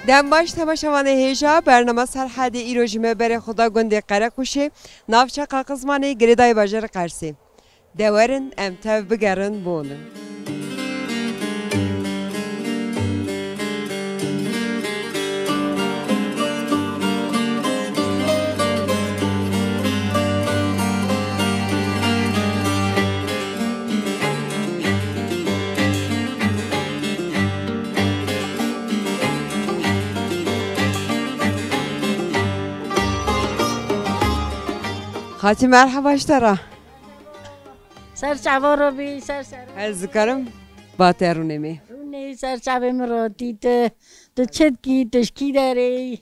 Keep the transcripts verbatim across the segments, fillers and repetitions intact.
Dem baş temaşevanê hêja, bernama Serhedê îro ji me berê xwe da gundê Qerequşê, navçeqa Qizmanê, girêdayî bajarê Qersê. De werin em tev bigerin bolin. Xatî, merheba ji te re. Ser çava re bî, ser ser. Ez dikarim ba te rûnê me. Rûnê ser çavê min re tî tu, tu çi dikî, tu ji kî derê?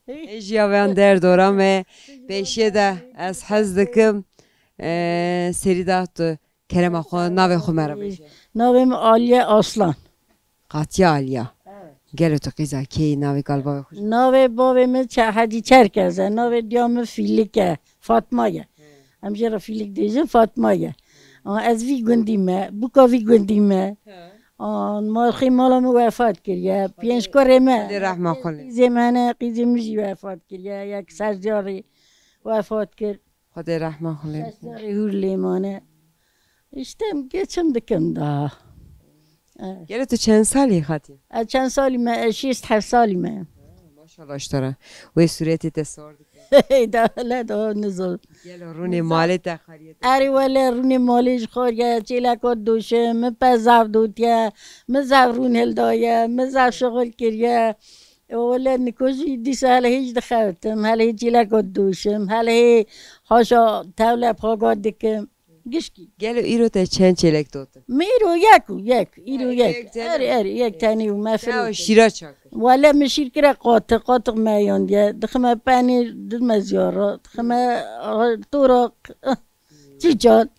Ê jiya veyan der dora me. Pêşiyê de ez hez dikim, e, serî de tu kerema xwe, navê xwe me re bêje. Navê min Aliye Aslan. Qatiya Aliya. Evet. Gelo tu qîza kê yî, navê kal bavê xwe? Navê bavê min Çe-, Hecî Çerkez e. Navê diya min Fîlik e. Fatma ye. Em jê re Fîlik dêjin, Fatma ye. Ama ez vî gundî me, buka vî gundî me. He. An, marxê mala min wefat kiriye. Pênc kurê me. Xwedê rehma xwe lê. Qîzê me hene, qîzê min jî wefat kiriye. Yek ser carê wefat kir. Xwedê rehma xwe lê. Ser carê hûr lê mane. Îşte em geçim dikim daha. Evet. Gelo tu çend salî Xatî? Ez çend salî me? Ez şêst heft salî me. Ha, maşallah ji te re. Wê sûretê te sar dike. Heyda, hele da nizor. Gelo rûnê malê te xariye te? Erê wele rûnê malê ji xariye, çêleka doşim, min pe zaf dotiye, min zaf rûn hildaye, min zaf şixul kiriye. Wele niko jî dîsa hele hê jî dixebitim, hele hê çêleka doşim, hele hê haşa tewle paga dikim. Gişkî. Gelo îro te çend çêlek dotin? Min îro yek û yek, îro yek. Erê, erê, yek tenê û me firot. Şîra çak kir? Wele min şîr kire qatiq, qatiq me yandiye. Dixime penîr, didime ziyara. Dixime, a, toraq, çîçan.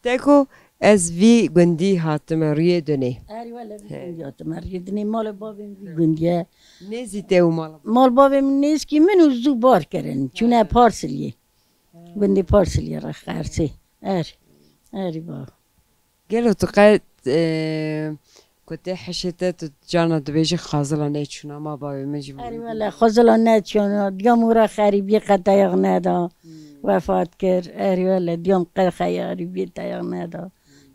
Te ku ez vî gundî hatime rûyê dunê. Erê wele vî gundî hatime rûyê dunê. Mala bavê min vî gundiye. Nêzî te û mala bavê? Mal bavê min nêzkî min û zû bar kirin. Çûne Parsiliyê. Gundê Parsiliyê re Qersê. Er. Erî ba. Gelo tu qet, e, ku tê hişê te tu carna dibêjî xazila neçûna ma bavê min jî. Erî wele xazila neçûna. Diyam û re xerîbiyê qet dayak neda. Wefat kir. Erî wele diyam qet xerîbiyê dayak neda.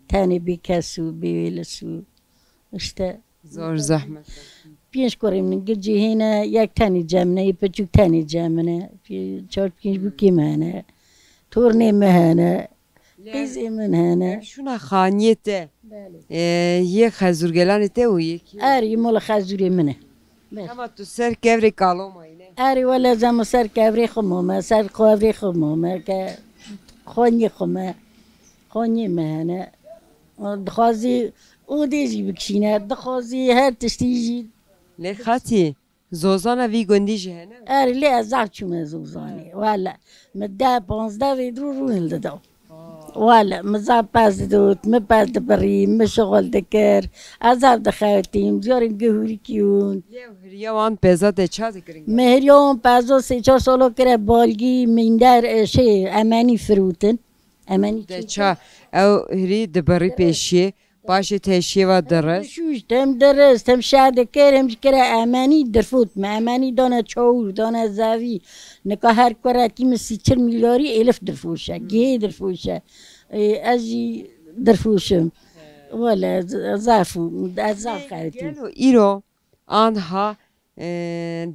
Tenê bê kes û bê wêlis û. İşte. Zor zehmet. Pênc kurê min gicî hêne, yek tenê cem ne, yê piçûk tenê cem min e. Pê-, çar pênc bûkê min hene. Tornê min hene. Qîzê min hene. Şûna xaniyê te. Belê. E, yê xezûrgelanê te û yê kî? Erê, yê mala xezûrê min e. Belê. Hema tu ser kevrê kalo mayî ne? Erê, wele zema ser kevrê xwe mame, ser kevrê xwe mame, ke xaniyê xwe me. Xaniyê me hene. Dixwazî odê jî bikişîne, dixwazî her tiştî jî. Lê Xatî, zozana vî gundî jî hene? Erê, lê ez zaf çûme zozanê. Wele, min deh panzdeh vê dirû rûn dida. Wele, min zaf pez didot, min pez dibirî, min şixul dikir. Ez zaf dixewitîm, carên guh hûrikî hûn. Lê ew hiriya wan peza te ça dikirin? Min hiriya wan peza sê çar sala kire balgî, mînder, e, şey, emenî firotin. Emenî de çi ça, ew hirî dibirî pêşiyê, paşê teşiyê ve diris. Dişûşt, hem dirist, hem şeh dikir, hem jî kire emenî dirfot me. Emenî dane çawûr, dane zevî. Nika her kurekî min sî çil milyarî êlif dirfoşe, gihê dirfoşe. Ê, ez jî dirfoşim. Wele, z-, zaf û, ez zaf xewitîm. Gelo îro anha, e,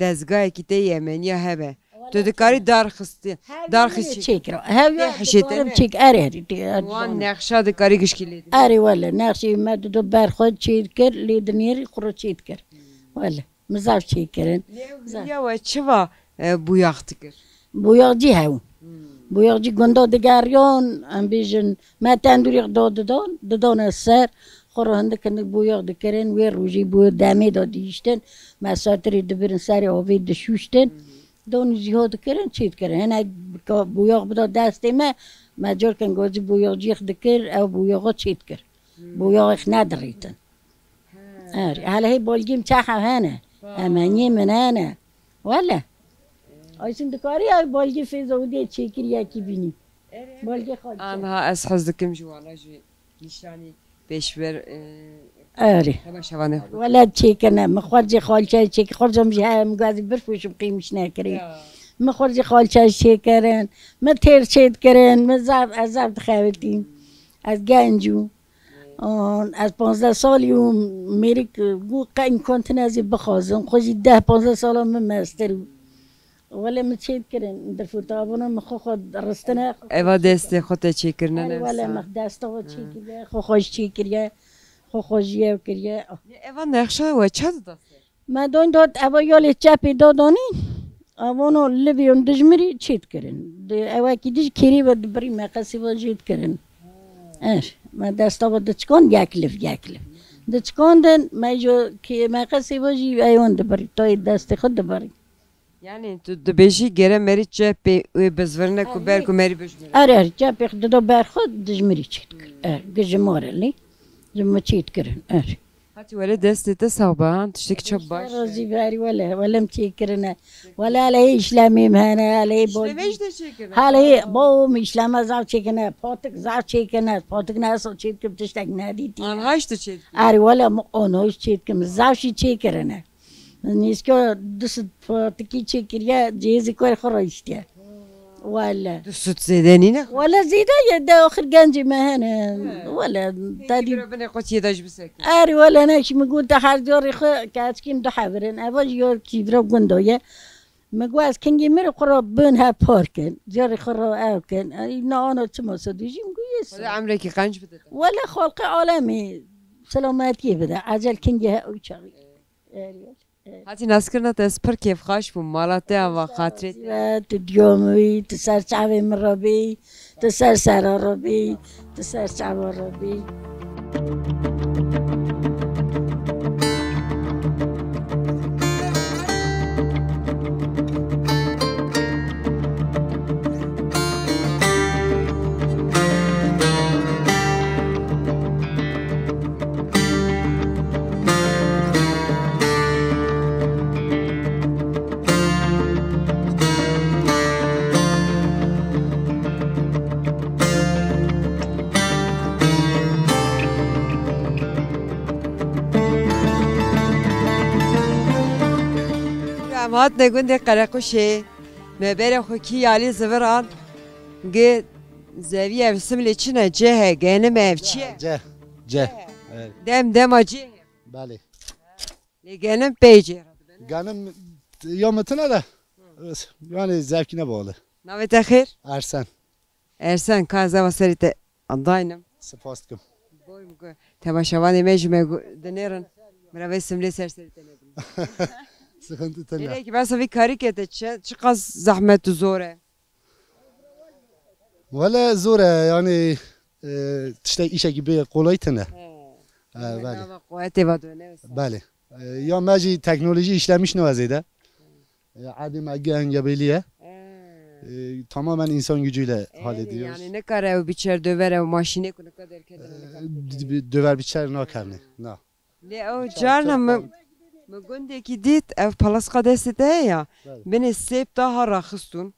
dezgayekî te yemeniya hebe. Tu dikarî darxistî, darxî çêkira. Hev ya dikarim çêk, erê, erê. Wan nexşa dikarî gişkî lê dî. Erê wele, nexşê me dido ber xwe çêdikir, lê dinêrî xwe çêdikir. Wele, min zaf çêkirin. Lê ew hiriya we çiva, e, bûyax dikir? Bûyax cî hew. Bûyax cî gunda digeriyan, em bêjin, me tendûrê da didan, didane ser, xwe re hindik hindik bûyax dikirin, wê rojê bû demê de dihiştin, me satirê dibirin serê avê dişûştin, donî jî ha dikirin, çê dikirin. Hinek ka bûyax bida destê me, me carken gazî bûyaxcîx dikir, ew bûyaxa çê dikir. Bûyaxê xwe nedirîtin. Erê, hele hê balgêm çexa hene. Emeniyê min hene. Wele. Ayşin dikarî ew balgê fêza û dê çêkir yekî bînî. Balgê xalî. Anha ez hez dikim ji wana jî nîşanî pêşber, e, Erê. Hemen şevanê xwe. Wele çêkirine. Min xwercê xalçe çêkir. Xwercam jî heye, min gazî birfûşim qîmiş nekirî. Ya. Min xwercê xalçe çêkirin. Min têr çêdikirin. Min zaf, ez zaf dixebitîm. Ez genc û, an, ez panzdeh salî û mêrik got qe înkontin ez ê bixwazim. Xwe jî deh panzdeh sala min mestir û. Wele min çêdikirin. Birfûta abona min xwe xwe ristine. Eva destê xwe te çêkirine. Erê, wele min desta xwe çêkiriye. Xwe xwe jî çêkiriye. Xwe xwe jî ew kiriye. Eva nexşa we çi dida ser? Me don dot eva yolê çepê dadanî. Avano livê û dijmirî çêt kirin. Di ewekî dij kêrî ve dibirî meqesî ve jêt kirin. Er, me desta ve diçikan yek liv, yek liv. Diçikandin, me jo kê meqesî ve jî eyon dibirî. Tayê destê xwe dibirî. Yani tu dibêjî gere merî çepê wê bizvirine ku ber ku merî bijmire. Er, er, çepê xwe dido ber xwe dijmirî çêt kir. Er, gijimar e lê. Ji min çêt kirin. Er. Hatî wele destê te sax be, ha, tiştekî çap baş. Razî be, erê wele, wele min çêkirine. Wele hele hê îşlemê min hene, hele hê bo-, Îşlemê jî te çêkirine? Hele hê bo min îşleme zaf çêkirine, patik zaf çêkirine, patik ne eso çêdikim tiştek nedîtî. Anha jî tu çêdikî? Erê wele min ono jî çêdikim, zaf jî çêkirine. Nîska du sed patikî çêkiriye, cihêzê ku xwe rayiştiye. Wele. Du sed zêde nîne? Wele zêde ye, de axir gencê me hene. He. Wele, Peki tedî bira binê xwe çiyê de ji bisekin. Erê wele ne, şî min got te her carê xwe keçikîm du hev in. Eva jî ya kîvra gunda ye. Min got ez kingê min re xwe re bin he parkin. Carê xwe re ew kin. Ey, na ana çima sedû jî min got yê Xwedê se. Emrekî qenc bide te. Wele xalqê alemê selametiyê bide. Ecel kingê he ew çaxî. Erê wele. Hatî naskirina te ez pir kêfxweş bûm. Mala te ava xatirê te. Tu diya min bî, tu ser çavê min re bî, tu ser sera re bî, tu ser çava re bî. Em hatine gundê Qerequşê, me berê xwe kî alî ziviran, gi zevî ev simlê çi ne? Cih e, genim e, ev çi ye? Cih, cih. Cih e. Evet. Dem dema cih e. Belê. Lê genim pê cih re dibin. Genim ya min tune de, yani zevkî ne bağlı. Navê te xêr? Ersen. Ersen, ka ez eva serê te daynim. Spas dikim. Boy bike. Temaşevanê me ji me gu-, dinêrin. Miravê simlê ser serê te nebin. Sıkıntı tene. Gelek behsa vî karî kete çi, çiqas zehmet û zor e? Wele zor e, yani, e, tiştek îşekî bê kolay tine. He. E, belê. Nava quwetê va done wisa. Belê. E, ya me jî teknolojî işlemiş ne zêde. E, erdê me engebeliye. He. E, tamamen insan gücüyle hallediyoruz. Yani nikare ew biçer döver ew maşînê ku nika derkete. E, döver biçer nakevne. Na. Lê ew carna min, min gundekî dît, ev palasqa destê te heye ya. Belê. Binê sêp da ha raxistûn.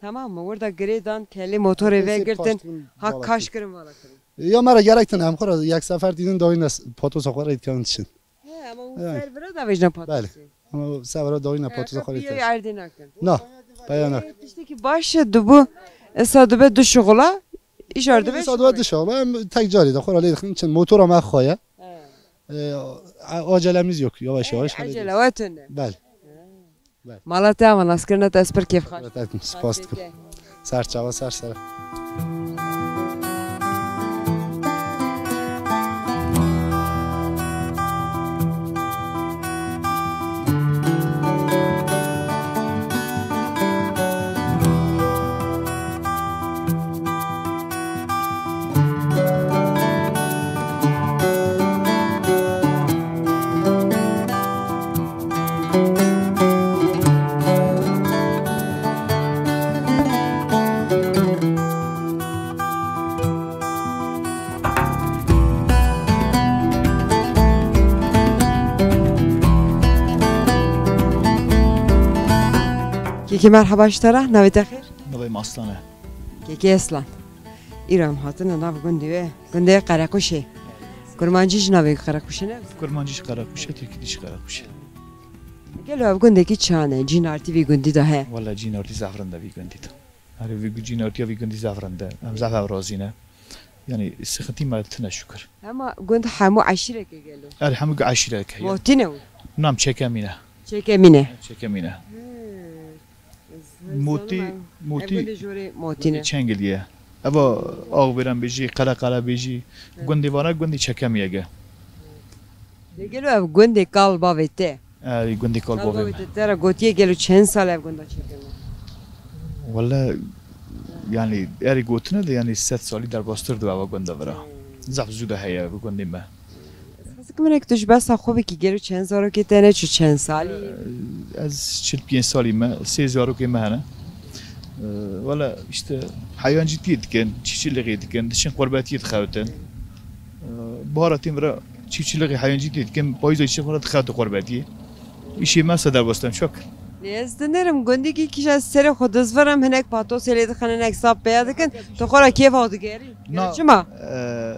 Tamam mı? Orada girê dan kelê motorê ve girtin. Ha kaş kirin vala kirin. Ya me re gerek tine, em xwe re yek sefer dînin dawîne s-, patosa xwe re dikarin dişin. He, ama o ser vira da vejna patosi. Belê. Ama o ser vira dawîne patosa xwe re dikarin. Erdê nakin. Na, paya nak. Tiştekî baş e, dibu, esa dibe du şixula, îjar dibe. Esa dibe du şixula, em tek carî de xwe re lê dixin, çend motora me xwe ye. He. Ee, a-, acelemiz yok. Yavaş yavaş hallederiz. Acele we tune. Belê. Belê. Mala te ava naskirina te ez pir kêfxweş. Spas dikim. Ser çava, ser sera. Kekê merheba ji te re, navê te xêr? Navê min Aslan e. Kekê Aslan. Îro em hatine nav gundê we, gundê Qerequşê. Kurmancî jî navê Qereqûşê ne? Kurmancî jî Qereqûşê, Tirkî dî jî Qereqûşê. Gelo ev gundekî çi ne? Cînartî vî gundî de he? Wele cînartî zaf rind e vî gundî de. Her vî gu-, cînartiya vî gundî zaf rind e. Em zaf ew razî ne. Yanî sixintî me tine şukir. Hema gund hemû eşîrek e gelo? Her hemû gu eşîrek e. Motî ne û? Nam Çekemî ne. Çekemî ne. Çekemî ne. He. Motî, Motî, ev gundê jorê Motî ne. Çengilî ye. Eva Axbêran bêjî, Qereqere bêjî, gundê vana gundê Çekemî ye ge. De gelo ev gundê kal bavê te? Erê, gundê kal bavê me. Te re gotiye gelo çend sal ev gunda çêkirine? Wele, yanî, erê gotine de, yanî, sed salî derbastir dibe eva gunda vira. Hmm. Zaf zû de heye ev gundê me. Ez xwestim minek tu ji behsa xwe bikî, gelo çend zarokê te ne, çi çend salî? Ez çil pênc salî me, sê zarokê me hene. Wele, işte, heyancîtiyê dikin, çîçilixê dikin, diçin qurbetiyê dixewitin. Bahara têm vira çîçilixê heyancî tê dikim, payîza çî xwe re dixebitin qurbetiyê. Îşê me se derbastem çok. Lê ez dinêrim gundîkî kîja serê xwe dizvirim, hinek patosê lê dixin, hinek sap peya dikin, tu xwe re kêfa xwe digerî. Na, çima? E,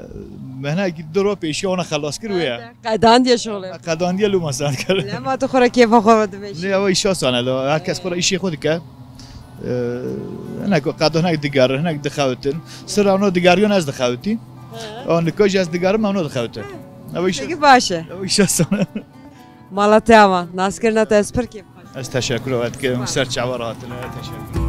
me hinek du ro pêşiya wana xelas kir wê ye. Qedandiye şoxlê. Qedandiye lûma sand kir. Lema tu xwe re kêfa xwe re dimeşî. Lê ew îşa sane lo, her kes xwe re îşê xwe dike. E, hinek qedo hinek digerin, hinek dixewitin. Sira wana digeriyan ez dixewitî. He. An li kajî ez digerim, wana dixewite. Ew îşa. Peki baş e. Ew îşa sane. Mala te ava, naskirina te ez pir kêf xweş. Ez teşekkür ava dikim, ser çava re hatine, teşekkür.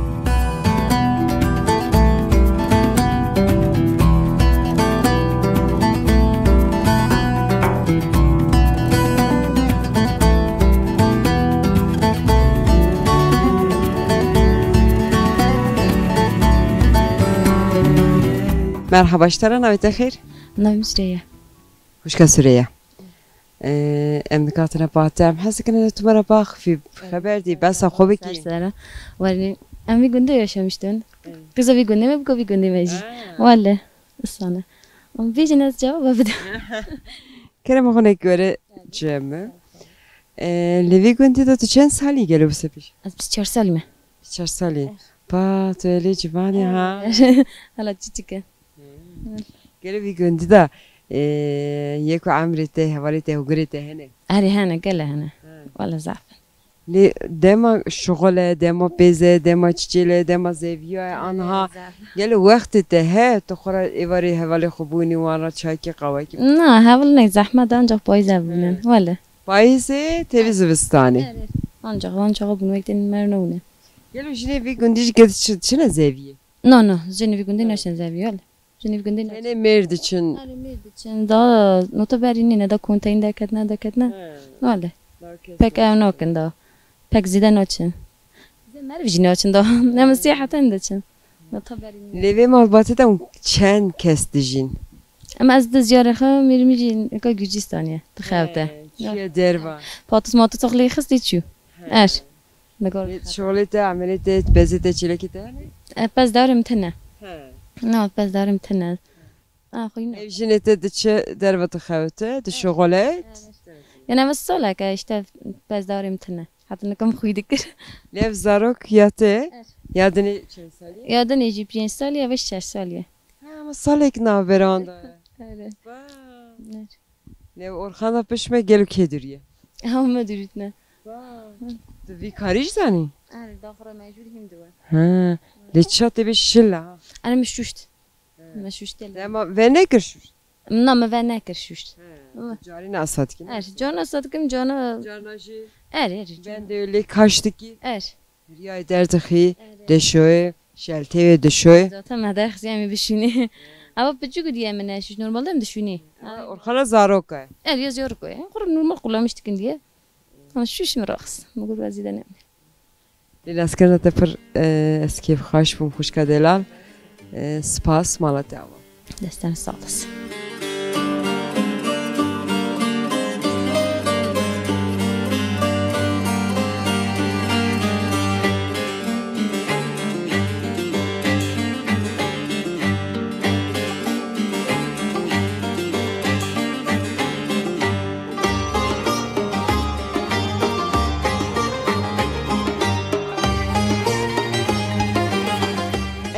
Merhaba, ji te re navê te xêr? Navê min Süreyya. Xwişka Süreyya. Ee, em dikatine pate, em hez dikine tu me re baxifî, xeber dî, behsa xwe bikî. Ser sera. Werî, em vî gundê yaşamiştin. Evet. Qîza vî gundê me biko vî gundê me jî. Ha. Wele, isane. Em vê jî ne cevaba bide. Kerem xwe nek were cem. Ee, li vî gundî de tu çend salî gelo bi sepî? Ez bîst çar salî me. Bîst çar salî. Evet. Pa, tu elê civanî ha. Hala çiçik e. Gelo vî gundî de, e, yê ku emrê te, hevalê te, hûgirê te hene? Erê hene, gele hene. He. Wele zaf. Lê dema şixul e, dema pêz e, dema çiçêl e, dema zeviya ye, anha. Zaf. Gelo wextê te he, tu xwe re êvarê hevalê xwe bûnî, wan re çaykî, qawekî? Na, heval ne, zehmet e, ancak payîz e bûnin. He. Wele. Payîzê tevî zivistanê. Erê. Ancak, ancak bûn wek tên mer newne. Gelo jinê vî gundî jî gedi çi-, çine zeviyê? No, no, jinê vî gundî naçin zeviyê, wele. Jinê vî gundî naçin. Tenê mêr diçin. Erê, mêr diçin. Da nota berî nîne, da konteyn derketine, derketine. He. Wele. Pek ew nakin da. Pek zîde naçin. Zîde meriv jî naçin da. Ne min siyaheten diçin. Nota berî nîne. Lê vê malbatê de çend kes dijîn? Em ez di ziyarê xwe mêrmî jî nika Gurcistanê dixewte. He, çiye derva. Patus matus xwe lê xistî çû. He. Er. Şolê te, emelê te, pezê te, çêlekê te hene? E, pez darê min tine. He. Na, pez darê min tine. A, xwîna. Ev jinê te diçe derve dixewite, dişuxule? Evet. Yani ev salek e işte pez darê min tine. Heta nikim xwî dikir. Lê ev zarok ya te? Evet. Ya dinê çend salî? Ya dinê jî pênc salî, ev şeş salî ye. Ha, ama salek navbera wan da ye. Evet. Vay. Evet. Ne Orxan da pişme gelo kê duriye? Ama me durutne. Vay. Tu vî karî jî zanî? Erê, daxura mecbur hîm diwe. Ha. Lê çiya te bê şila ha? Erê, me şuşt. He. Me şuşt. Dema ve nekir şuşt? Na, me ve nekir şuşt. He. Hı. Carî ne asat ki? Er, cana asat kim, cana. Cana jî. Er, er. Ben de öyle kaçtı ki. Er. Riyayê derdixî, deşoyê, şelteyê deşoyê. Zaten me derxisiye em ê bişûnê. Ama piçûk diye min e, şûş normalde em dişûnê. Ama Orxana zaroka. Er ya zarok e. Xwe normal kullanmıştık diye. Ama şûş mi raxis. Mugur vazîde ne. Lê naskirina te pir, e, ez kêfxweş bûm, xwişka delal. E, spas, mala te ava. Desten sağ olasın.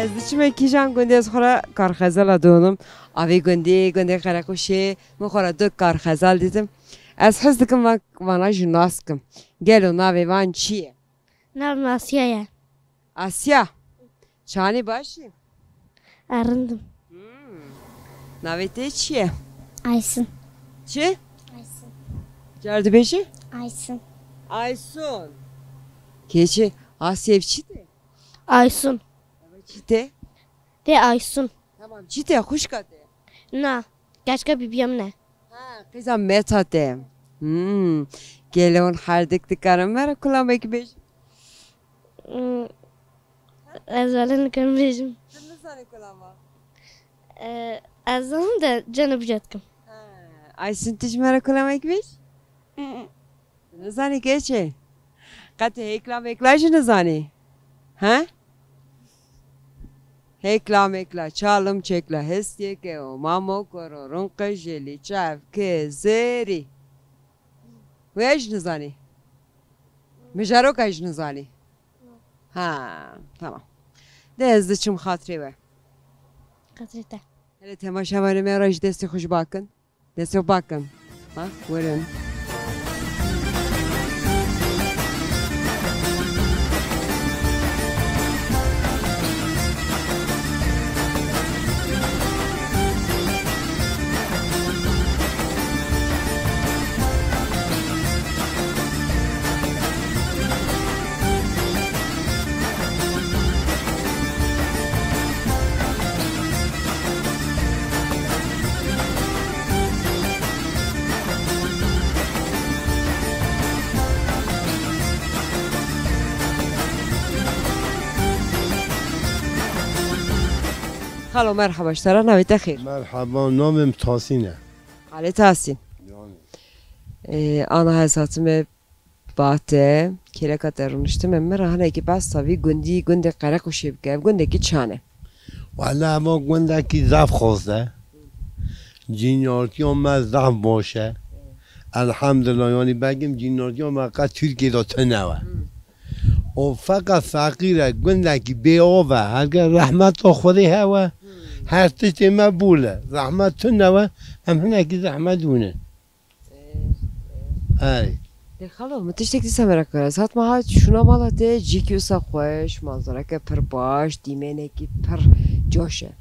Ez di Çime kîjan gundê ez xwe re Karxezela dûnim. Avê gundê, gundê Qerequşê, min xwe re du Karxezel dîtim. Ez hez dikim va-, vana jî nas kim. Gelo navê van çi ye? Nav min Asya ye. Asya. Çanê baş î? Erindim. Hmm. Navê te çi ye? Aysun. Çi? Aysun. Car dibêjî? Aysun. Aysun. Keçê Asya, ev çi te? Aysun. Ev çi te? Te Aysun. Tamam, çi te? Xwişka te? Na, keçka bîbiya min e. Ha, qîza Meta te. Hmm. Gelo hûn her dik dikarin me re kulamek bêjin? Hmm. Ez wele nikarim bêjim. Tu nizanî kulama? Ee, ez zanim de cene bijet kim. Ha. Aysun, tu ji me re kulamek bêj? Hmm. Nizanî keçê? Qet hêkla mêkla jî nizanî? He? Hêkla mêkla, çalim çêkla, hestiyeke o, mamo koro, runqe jelî, çev, ke, zêrî. Wê jî nizanî? Mijaroka jî nizanî? Ha, tamam. De ez diçim xatirê we. Xatirê te. Hele temaşevanê me re jî destê xwe ji bakin. Destê xwe bakin. Ha, werin. Xalo, merhaba, ji te re, navê te xêr? Merhaba, navê min Tasîn e. Xalê Tasîn. Yani. Ee, ana ez hatime Bate, kêleka te rûniştime, min re hinekî behsa vî gundî, gundê Qerequşê bike. Ev gundekî çan e? Wele eva gundekî zaf xweş e. Cînartiya me zaf baş e. Elhamdulillah, yanî begim cînartiya me qet Tirkiyê de tune we. Hmm. O feqet feqîr e, gundekî bê av e, herge rehmeta Xwedê hewe. Hmm. Her tiştê me bûl e. Zehmet tune we, em hinekî zehmet dûnin. Erê. Lê xalo, min tiştek dîsa merak kir. Ez hatime ha şûna mala te, cîkî wisa xweş, manzareke pir baş, dîmenekî pir coş e.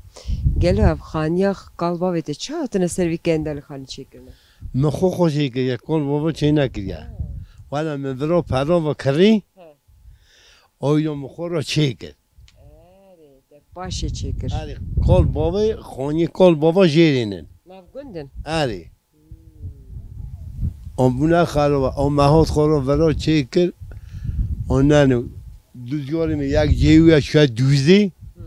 Gelo ev xaniya qal bavê te çi hatine ser vî kendelê xanî çêkirine? Min xwe xwe çêkiriye, qal bava çê nekiriye. Ha. Wela min vira pera ve kirî, He. Oyda min xwe re çêkir. Erê, te paşê çêkir. Erê, qal bavê, xanî qal bava jêrînin. Nav gundin? Erê. O bûne xerab e. O me hat xwe re vira çêkir. O neno. Duzgarê me yek cêwî ye, çûye Dûzê. Hı.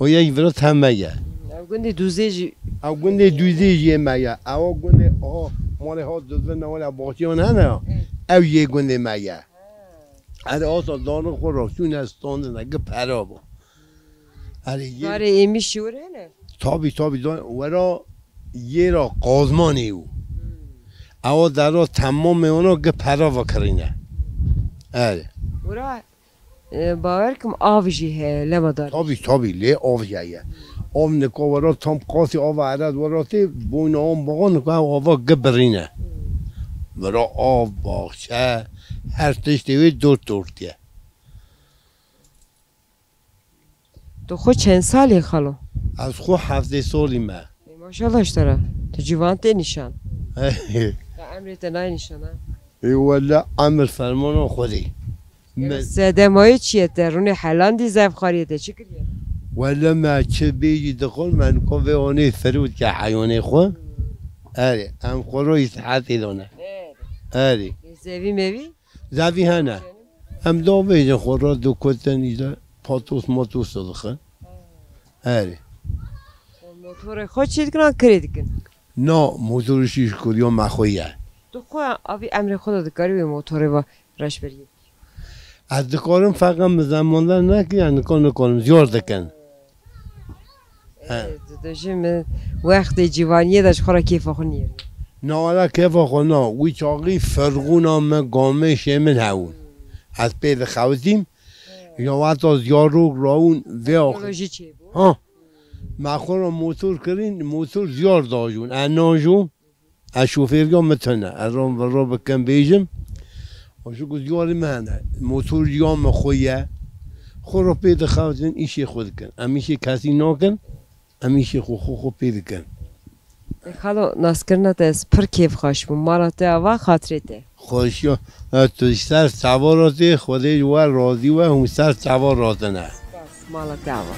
O yek vira teme ye. Ew gundê Dûzê jî. Ew gundê Dûzê jî yê me ye. Ew gundê, aha, malê hat dizve newala baxçeyan hene ya. Hı. Ew yê gundê me ye. Ha. Erê, asa darê xwe re çûne standine, gi pera bû. Erê, yê Darê êmî şiwir hene? Tabî, tabî, da-, wera yê ra qazmanê û. Hmm. Ewa dera temamê wana gi pera vekirîne. Erê. Wera, e, bawer kim av jî heye, lema darê. Tabî, tabî, lê av jî heye. Av nika wera tam qasî ava erez wera tê, boyna wan baxa nika ew ava gi birîne. Hmm. Wera av, baxçe, her tiştê wê dor tortiye. Tu xwe çend salî xalo? Ez xwe heftê salî me. Ê, maşallah ji te re. Tu ciwan tê nîşan. Te emrê te nayê nîşan, ha? Ê wele emir fermana Xwedê. Ya Me- sedemayê çi ye te? Rûnê helandî zevxariyê te çi kiriye? Wele me çi bêjî dixwin, me nika vê anê firû dike heywanê xwe. Erê, em xwe rayî sihetê dane. Erê. Erê. Ê zevî mevî? Zevî hene. Em da bêjin xwe re dikutin, îde patos matos dixin. Erê. Motorê xwe çê dikin an kirê dikin? Na, motorê şîş kiriya me xwe ye. Tu xwe avî emrê xwe de dikarî wê motorê ve reşberiyê? Ez dikarim, feqet min zemandar nekiriye, nika nikarim, zor dikin. He. Ê, tu dibêjî min wextê ciwaniyê de ji xwe re kêfa xwe niyêrî. Na wele kêfa xwe na. Wî çaxî firxûna min, gamêşê min hebûn. Ez pê dixewitîm. Ya wexta ziyarok rawûn vê axir. Teknolojî çêbû. Ha. Me xwe re motor kirîn, motor ziyar dajûn. E najû, e şofêrga min tune. Ez ram ve ra bikim bêjim. Ji ku ziyarê min hene. Motor ya min xwe ye. Xwe re pê dixewtin, îşê xwe dikin. Em îşê kesî nakin. Em îşê xwe xwe xwe pê dikin. Ê xalo, naskirina te ez pir kêfxweş bûm. Mala te ava, xatirê te. Xweşiya, e, tu ji ser çavara tê, Xwedê ji we razî we, hûn ser çava razine. Spas, mala te ava.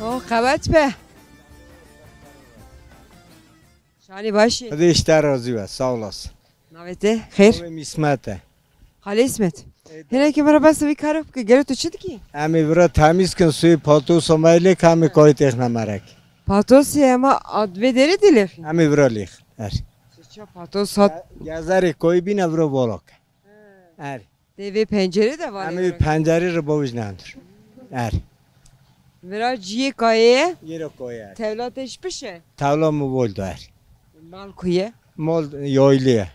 O, qewet be. Şanî başî. Xwedê ji te razî be, sağ olasın. Navê te? Xêr? Navê min Îsmet e. Xalê Îsmet. Hinekî min re behsa vî karo bike, gelo tu çi dikî? Em ê vira temîz kin, suê patosa me lê ka em ê kayê têxine merek. Patosê ema ad vê derê dê lêxî? Em ê vira lêx. Er. Çiça patos hat? Ge-, gezerê koyî bîne vira volak. Er. Tê vê pencerê de va. Em ê lêxî. Pencerê re bavij nehandir. Er. Vira ciyê kayê ye? Yê re koyê er. Tevla te ji piş e? Tevla min vol do er. Mal ku ye? Mal yaylê ye.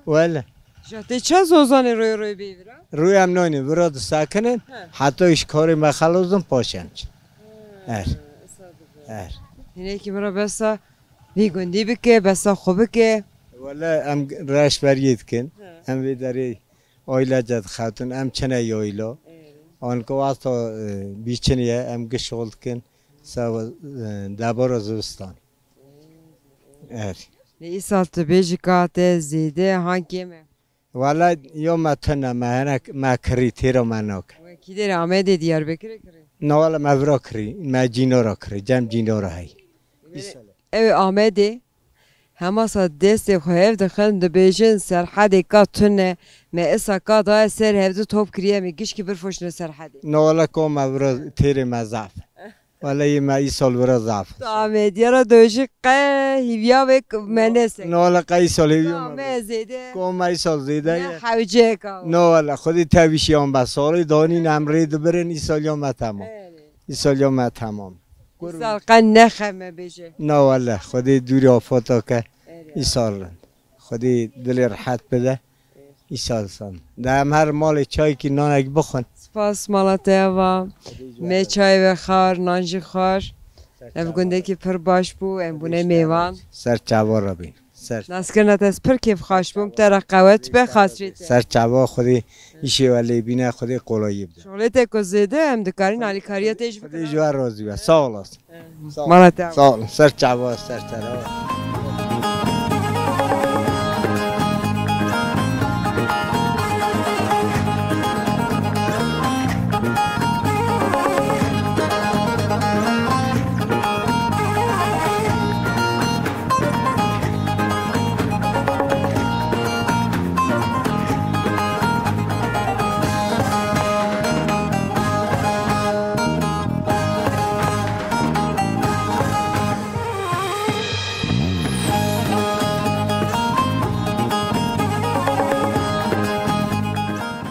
Wele. Ja tê ça zozanê royê royê bê vira? Rûyê em nayne, vira disekinin, he, heta îş karê me xelozin, paşê em çin. He, er. Esa dibe. Er. Hinekî min re behsa vî gundî bike, behsa xwe bike. Wele em reş beriyê dikin. He. Em vê derê ailece dixewtin, em çine yayla. Evet. Anka wexta, e, bîçinê ye, em giş şixul dikin, se, e, debara zivistan. Er. Lê îsal tu bêjî ka te zêde han kêm e? Wele ya me tune, me hinek, me kirî, têra me nake. We kî derê Amedê, Diyarbekirê kirî? Na wele me vira kirî, me Cînora kirî, cem Cînora hey. Îsal. Ew ê Amedê, hema sa destê xwe hev dixin, dibêjin Serhedê ka tune, me esa ka daye ser hevdu top kiriye, me gişkî birfoşine Serhedê. Na wele ka me vira têrê me zaf. Wele yê me îsal vira zaf. Tu Amediya re dojî qe hîviya wê k-, me nese. No, wele qe îsal hîviya me. Me zêde. Ko me îsal zêde ye. Ne hewceka. No, wele Xwedê tevîşiyan be. Salê danîn em rê dibirin, îsal ya me temam. Erê. Îsal ya me temam. Îsal qe nexeme bêje. No, wele Xwedê dûrî afata ke. Erê. Îsal rind. Xwedê dilê rehet bide. Îsal san. De em her malê çayekî nanekî bixwin. Spas, mala te ava. Me çay ve xar, nan jî xar. Ev gundekî pir baş bû, em bûne mêvan. Ser çava re bîn. Ser. Naskirina te ez pir kêfxweş bûm, te re qewet be, xatirê te. Ser çava Xwedê îşê we lê bîne, Xwedê kolayî bide. Şolê te ku zêde, em dikarin alîkariya te jî bikin. Xwedê ji we razî be. Sağ olasın. Sağ ol. Mala te. Sağ olun. Ser çava, ser çava.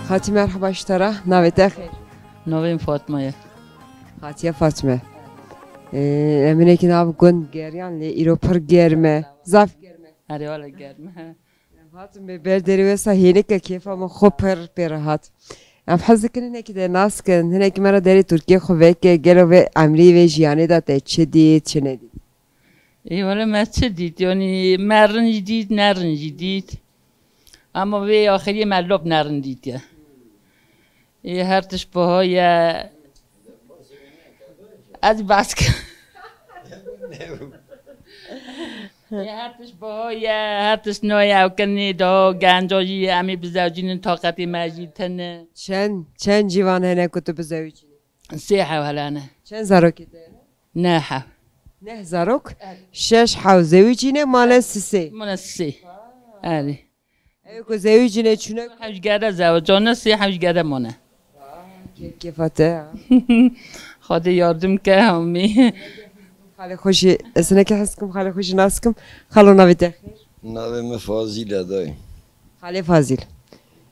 Xatî, merheba ji te re. Navê te xêr? Navê min Fatma ye. Xatiya Fatme. Ee, em hinekî nav gund geriyan lê îro pir germ e. Zaf germ e. Erê, wele germ e. Em hatin bê ber derê wesa hênike kêfa min xwe pir pê re hat. Em hez dikin hinekî te nas kin, hinekî me re derê Tirkiyê xwe veke, gelo vê emrî vê jiyanê de te çi dît, çi nedît? Ê, wele me çi dît? Yanî me rind jî dît, ne rind jî dît. Ama vê axiriyê me lop ne rind dîtiye. Ê, her tişt buha ye. Ez bas ke. Ê, her tişt buha ye, her tişt nayê ew kinê da, genca jî em ê bizewcînin, taqetê me jî tine. Çend, çend ciwan hene ku tu bizewicînî? Sê hew helane. Çend zarokê te hene? Neh hew. Neh zarok? Evet. Şeş hew zewicîne, mane sisê. Mane sisê. Erê. Ew ku zewicîne çûne ku? Hewş gere zewicane, sê hewş gere mane. Kêf kêfa te ya. Xwedê yardim ke hamî. Xalê xwe jî, ez hinekî hez dikim, xalê xwe jî nas dikim. Xalo, navê te xêr? Navê min Fazîl e, dayê. Xalê Fazîl.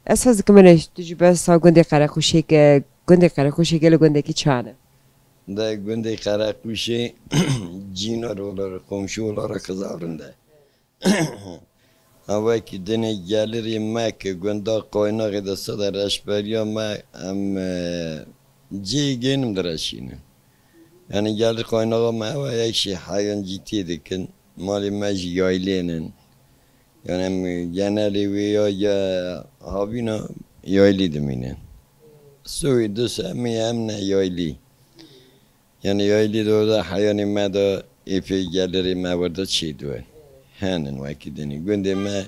Ez hez dikim, ene tu jî behsa gundê Qereqûşê ke, gundê Qereqûşê gelo gundekî çawa ne? De gundê Qereqûşê cînar olar, komşu olar Xizavrin de. Ha, wekî dinê gelirê me ki gunda Qaynaxê de sede reşberiya me, em, e, cihê gênim direşînin. Yani gelir Qaynaxa me ew e, yek jî heyan cîtiyê dikin. Malê me jî yaylênin. Yani em genelê wê ya, ya havîna yaylî dimînin. Soyê du semê em ne yaylî. Yani yaylî de orada heyanê me de êpê gelirê me orada çêdû. Henin wekî dinê. Gundê me,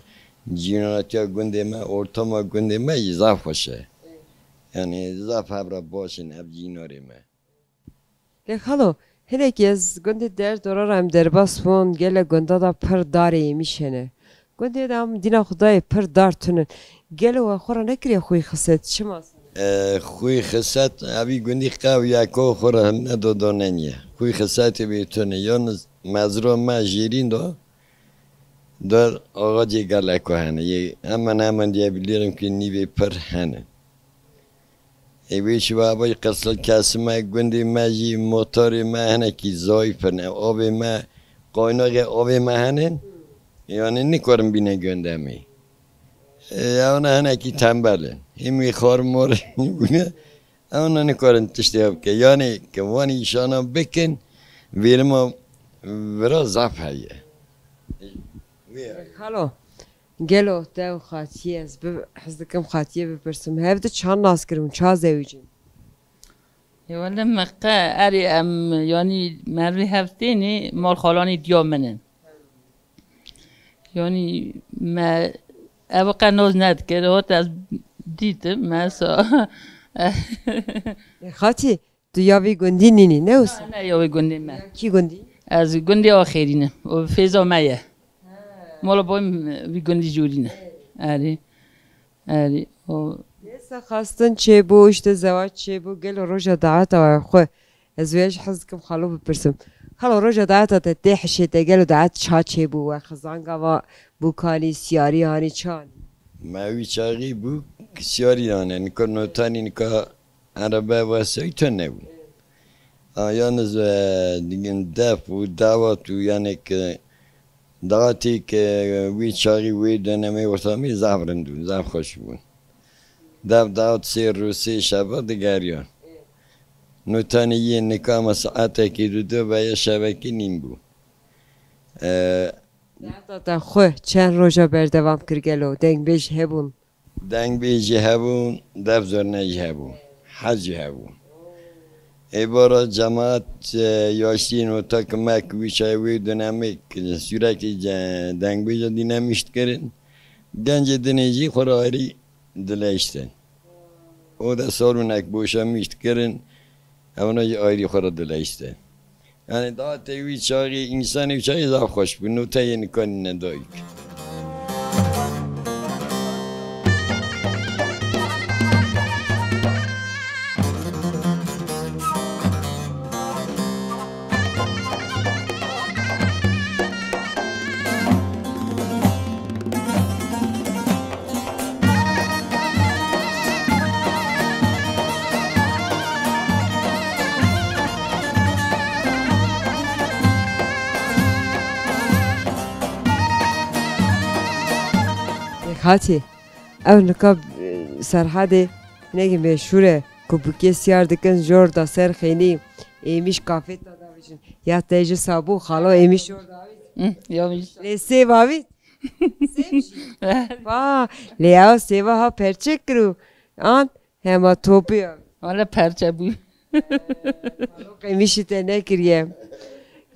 cînatiya gundê me, ortama gundê me jî zaf xweş e. Yani zaf hebra baş in ev cînarê me. Lê xalo, hinekî ez gundê Derdora re em derbas bûn, gele gunda da pir darê êmîş hene. Gundê de em dîna Xwedayê pir dar tunin. Gelo we xwe re nekiriye xwî xiset, çima? E, xwî xiset, evî gundî qew yeko xwe re nedo doneniye. Xwî xisetê wê tune. Yalnız mezra me jêrîn de der ağacê geleko hene. Yê hemen hemen diyebilirim ki nîvê pir hene. Ê wê şiva vay qisl kesime gundê me jî motorê me hinekî zayîf in. Avê me, qaynaxê avê me henin. Yani nikarin bîne gundê me. Ê, ew ne hinekî tembel in. Hîm wî xar mor bûne. Ew ne nikarin tiştê bike. Yani ki van îşana bikin, vêrima vira zaf heye. Xalo, gelo te û Xatiyê ez bi, hez dikim Xatiyê bipirsim. Hev di çand nas kirin, ça zewicîn? Ê wele me qe erê em, yanî mervê hev tênê mal xalanê diya min in. Yanî me ev qe noz nedikir, hot ez dîtim, me sa. Ê Xatî, tu ya vî gundî nînî, ne wisa? Ne, ya vî gundî me. Ya kî gundî? Ez gundê Axêrî ne. O fêza me ye. Mala boy vî gundî jûrî ne. Erê. Erê. O. Neyse, xastin çêbû, işte zewac çêbû, gelo roja daeta xwe. Ez vê ji hez dikim xalo bipirsim. Xalo, roja daeta te tê hişê te gelo daet ça çêbû we? Xizan gava bû kanî, siyarî hanî çanî? Me wî çaxî bû, siyarî dane. Nika notanî nika Erebe wesey tune bû. A, yalnız, e, digin def û dawat û yani ki dawatê ki wî çaxî wê dönemê ortamê zaf rind bû, zaf xweş bû. Def dawat sê rû sê şeva digeriya. Nûtanê yê nika me saetekê du du veya şevekê nîn bû. E, Data te xwe çend roja berdewam kir gelo? Dengbêj hebûn? Dengbêj jî hebûn, def zurne jî hebû, hez jî hebû. Êvara cemaat, e, yaşliyên ortak mek wî çayê wê dönemê ki sürekli ce-, dengbêja dîne mişt kirin. Gencê dinê jî xwe re ayrî dileştin. O de salûnek boşa mişt kirin, evna jî ayrî xwe re dileştin. Yani datê wî çaxî, însanê wî çaxî zaf xweş bû. Noteyê nikanîne dayik. Xatî, ew nika, e, Serhadê hinekî meşhûr e, ku bûkê siyar dikin, jor da ser xênî, êmîş kafê da davêjin. Ya te jî sabû, xalo êmîş jor davêjin. Hı, ya êmîş. Lê sêv avît? Sêv jî? Va, lê ew sêva ha perçe kir û an hema topî ya. Wele perçe bû. Qemîşî te nekiriye.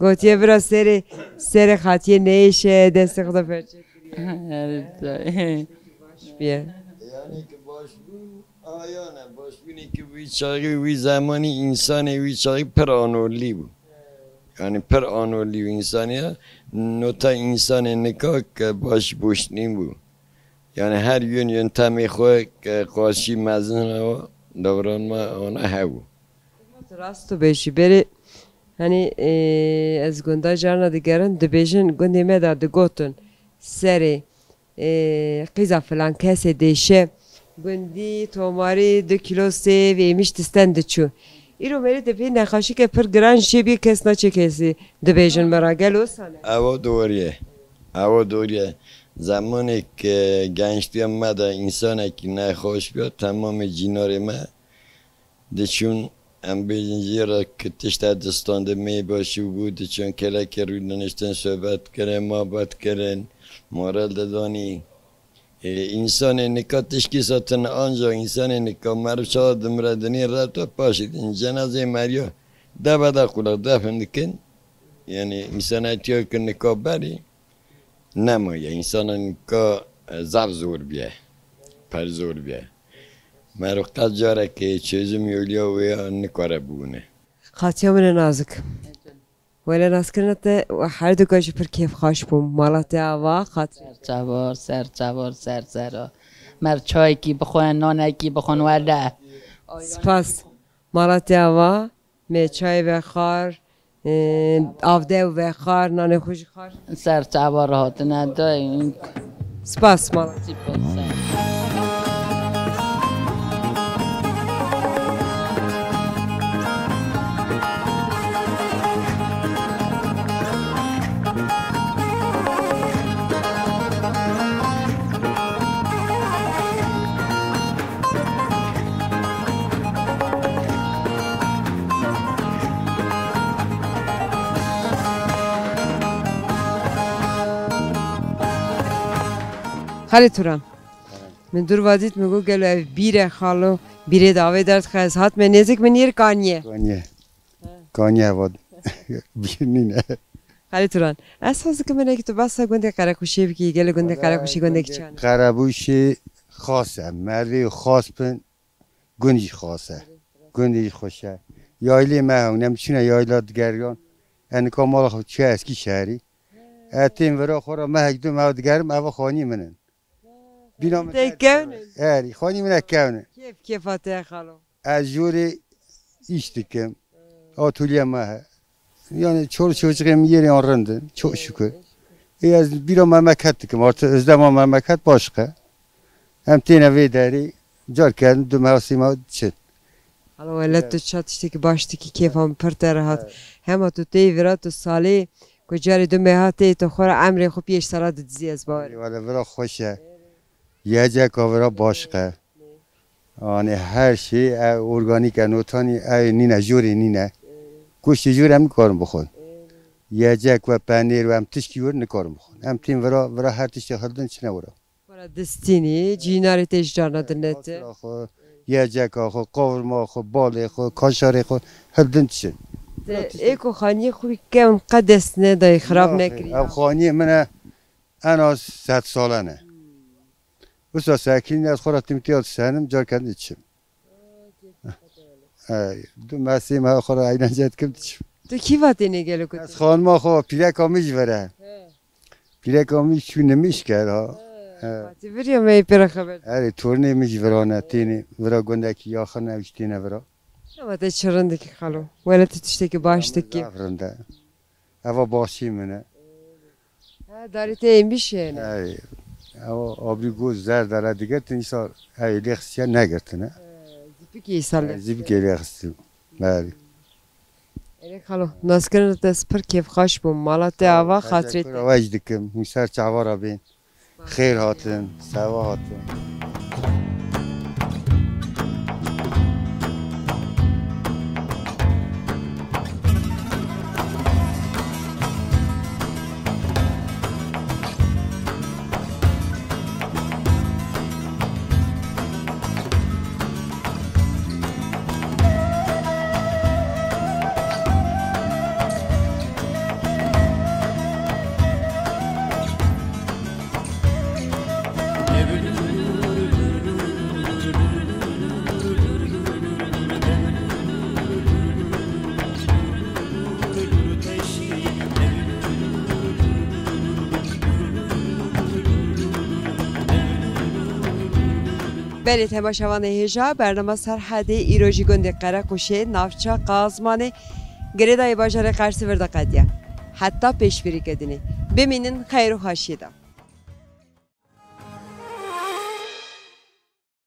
Gotiye bira serê, serê Xatiyê neyêşe, destê xwe de perçe kiriye. Evet. Baş bûye. Yani ki baş bû, ayane baş bûnê ki wî çaxî, wî zemanî, însanê wî çaxî pir anorlî bû. Yani pir anorlî û însanî ya, nota însanê nika ke baş boş nîn bû. Yani her yön yöntemê xwe ke qarşî mezin re davranma ona hebû. Rast tu bêjî, berê, hani, e, ez gunda carna digerin, dibêjin, gundê me de digotin, serê, e, qîza filan kesê dêşe, gundî, tomarî, du kîlo sêv, êmîş disten diçû. Îro merê te pê nexaşîke pir giran jê bî kes naçe kesî dibêjin me ra, gelo sane. Ewa doğru ye. Ewa doğru ye. Zemanê ke gençliya me de însanekî nexweş biya, temamê cînarê me diçûn, em bêjin jê re ki tişta distan de mê başû bû, diçûn kelekê rû diniştin, sohbet kirin, mabet kirin, moral didanî. Ê, însanê nika tişkî satin, anca însanê nika meriv çawa dimire dinê re to paşî din cenazê meriyo deve de qulaq defin dikin. Yani însanetiya ki nika berî nemaye. Însanan ka, e, zaf zor biye. Pir zor biye. Meriv qet carekê çözüm yolya wê ya nikare bûne. Xatiya min e nazik. Wele naskirina te û her du ka jî pir kêfxweş bûm. Mala te ava, xatirê. Ser çavar, ser çavar, ser sera. Mer çayekî bixwe, nanekî bixwin wele. Spas. Mala te ava. Me çayê vexwar, e, avdew vexwar, nanê xwe jî xwar. Ser çava re hatine dayîn. Spas, mala. Spas. Xalê Turan. Min dûr va dît, min got, gelo ev bîr e xalo, bîrê de avê derdixe, ez hat me nêzik, min yêr kaniye. Kaniye. He. Kaniye va bîr nîne. Xalê Turan, ez hez dikim hinekî tu behsa gundê Qerequşê bikî, gelo gundê Qerequşê gundek çi ye? Qerebûşê xas e, merivê xas bin, gund jî xas e. Gundê jî xweş e. Yaylê me hewne, em çûne yayla digeriyan. Enika mala xwe çûye Eskîşehirî. Ez tên vira xwe re mehek du meha digerim, eva xanî min in. Bîna min Tê kevn in? Erî, xanî min e kevn in. Kêf kêfa te xalo. Ez jorê îş dikim. Atölye me he. Yani çoluk çocuğê min yerê an rind in. Çok şükür. Ê, ez bîra memleket dikim. Artık özlema memleket başka. Em têne vê derê, car kerin du meha sê meha çin. Alo, wele tu ça tiştekî baş dikî, kêfa min pir te re hat. Evet. Hema tu tê vira tu salê, ku carê du meha tê, tu xwe re emrê xwe pêş sala didizî, ez bawer. Wele vira xweş e. Yeceka vira başq e. Anê her şey, e, organîk e, notanî, e, nîne, jorê nîne. Goştê jor em nikarin bixwin. Yecek we, penêr we, em tişkî wir nikarin bixwin. Em tên vira, vira her tiştê hildin çine wira. Xwe re distînî, cînarê te ji carna dinete. Xwe, yeceka xwe, qavurma xwe, balê xwe, kaşarê xwe, hildin dişin. Te ê ku xaniyê xwe kevn qe dest nedayî, xirab nekirî. Ev xaniyê min e, en az sed sale ne. Wisa sekîn ez xwe re timtîya disenim, car ketin diçim. Ey, du mesê me xwe re eğlence dikim diçim. Tu kî va tênê gelo ku? Ez xanima xwe, pîreka min jî vere. He. Pîreka min çû nimîş kir ha. He. He. Fatî viriya me yê pê re xeber. Erê, tornê min jî virane, tênê vira gundekî yaxin ew jî têne vira. Ama te çi rind dikî xalo. Wele tu tiştekî baş dikî. Zaf rind e. Eva başî min e. Ha, darê te êmbîşê ne? Ey, ew abrî got zer dere digirtin, îsal ew ê lê xistiye negirtine. He, zîpikê îsal lê. Ey, zîpikê lê xistin. Belê. Erê xalo, naskirina te ez pir kêfxweş bûm. Mala te ava, xatirê te. Teşekkür, we jî dikim. Hûn ser çava re bên. Xêr hatin, seva hatin. Belê temaşevanê hêja, bernama Serhedê îro ji gundê Qerequşê, navça Qazmanê, girêdayê bajarê Qersî vir de qediya. Heta pêşbirîke dinê. Bimînin xeyr û xweşiyê de.